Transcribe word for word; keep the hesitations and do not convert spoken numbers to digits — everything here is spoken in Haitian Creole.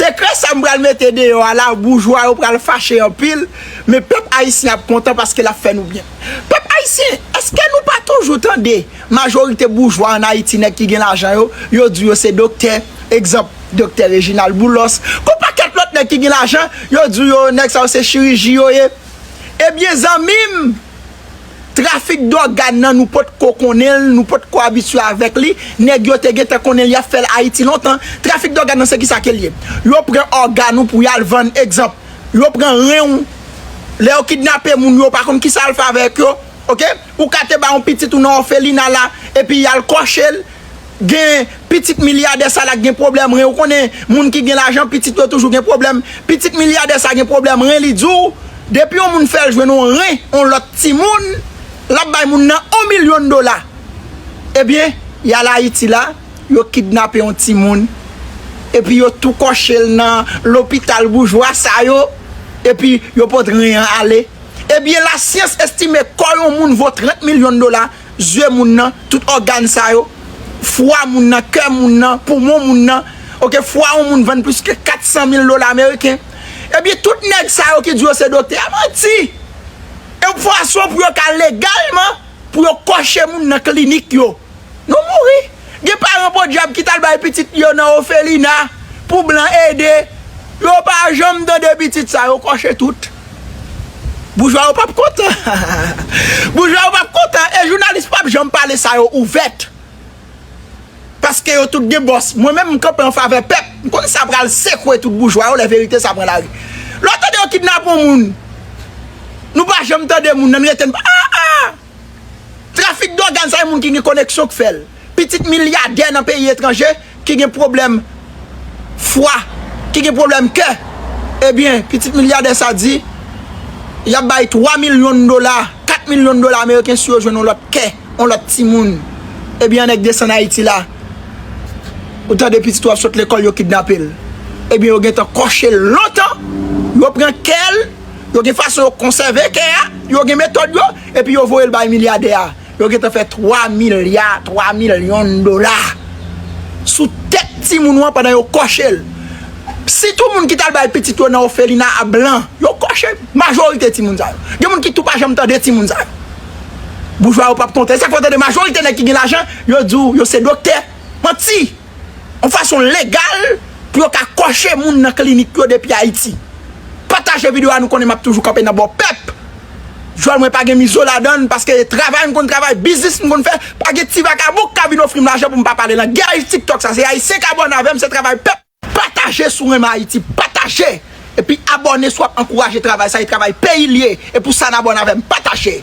Dekrè sa m pral mete deyò a la, boujwa yo pral fache anpil, men pèp ayisyen ap kontan paske l ap fè nou byen. Pèp ayisyen, èske nou pa toujou tande majorite boujwa ann Ayiti, nèg ki gen lajan yo, yo di yo se doktè, egzanp, doktè Reginald Boulos, gon pakèt lòt nèg ki gen lajan, yo di yo nèg sa yo se chiriji yo ye. Ebyen, zanmi m, trafik dògàn nan nou potko konnen l, nou potko abitye avèk li, nèg yo te gentan konnen l, y ap fè l Ayiti lontan. Trafik dògàn nan se kisa ke l ye? Yo pran ògàn ou pou y al vann, egzanp, yo pran ren w. Lè yo kidnape moun yo, ou pa konn kisa y al fè avèk yo, oke? Ou ka te ba yon pitit ou nan òfelina la, epi y al kòche l. Gen pitit milyadè sa la k gen pwoblèm ren. Ou konnen, moun ki gen lajan, pitit yo toujou gen pwoblèm. Pitit milyadè sa gen pwoblèm ren, li di w, depi yon moun fè l jwenn yon ren yon lòt timoun, l ap bay moun nan yon milyon dola. Ebyen, y al Ayiti la, yo kidnape yon timoun, epi yo tou kòche l nan lopital boujwa sa yo, epi yo pot ren an ale. Ebyen, lasyans estime kò yon moun vo trant milyon dola, zye moun nan, tout ògàn sa yo, fwa moun nan, kè moun nan, poumon moun nan, oke, fwa yon moun vann plis ke kat san mil dola ameriken. Ebyen, tout nèg sa yo ki di yo se doktè a, manti. E yon fason pou yo ka legalman, pou yo kòche moun nan klinik yo. Nou mouri. Gen paran podyab ki t al bay pitit yo nan òfelina pou blan ede. Yo pa janm tande pitit sa yo kòche tout. Boujwa yo p ap kontan. Boujwa yo p ap kontan. E jounalis p ap janm pale sa yo ouvèt. Paske yo tout gen bòs. Mwen menm, m kanpe an favè pèp. M konn sa pral sekwe tout boujwa yo lè verite sa pran lari. Lè w tande yo kidnape yon moun, nou pa janm tande moun nan, n rete n pa. Ah, ah! Trafik dògàn sa, e moun ki gen koneksyon k fè l. Pitit milyadè nan peyi etranje ki gen pwoblèm fwa, ki gen pwoblèm kè. Ebyen, pitit milyadè sa di, y ap bay twa milyon dola, kat milyon dola ameriken si yo jwenn yon lòt kè, yon lòt timoun. Ebyen, nèg desann Ayiti la. Ou tande pitit ou ap sot lekòl, yo kidnape l. Ebyen, yo gentan kòche l lontan. Yo pran kè l. Yo gen fason yo konsève kè a, yo gen metòd yo, epi yo voye l bay milyadè a. Yo gentan fè twa milya, twa milyon dola sou tèt timoun ou an pandan yo kòche l. Sitou moun ki t al bay pitit yo nan òfelina a blan, yo kòche majorite timoun sa yo. Gen moun ki tou pa janm tande timoun sa yo. Boujwa yo p ap kontan. E sa k fè w tande majorite nèg ki gen lajan, yo di w yo se doktè. Manti! Yon fason legal pou yo ka kòche moun nan klinik yo depi Ayiti. Pataje videyo a, nou konnen m ap toujou kanpe nan bò pèp. Jwèl mwen pa gen mizo ladan l, paske travay m konn travay, biznis m konn fè, pa gen ti vakabon k ka vin ofri m lajan pou m pa pale nan gèy TikTok sa. Se Ayisyen k abòne avè m, se travay pèp. Pataje si w renmen Ayiti, pataje. Epi abòne si w ap ankouraje travay sa, e travay peyi l ye. E pou sa n abòne avè m, pataje.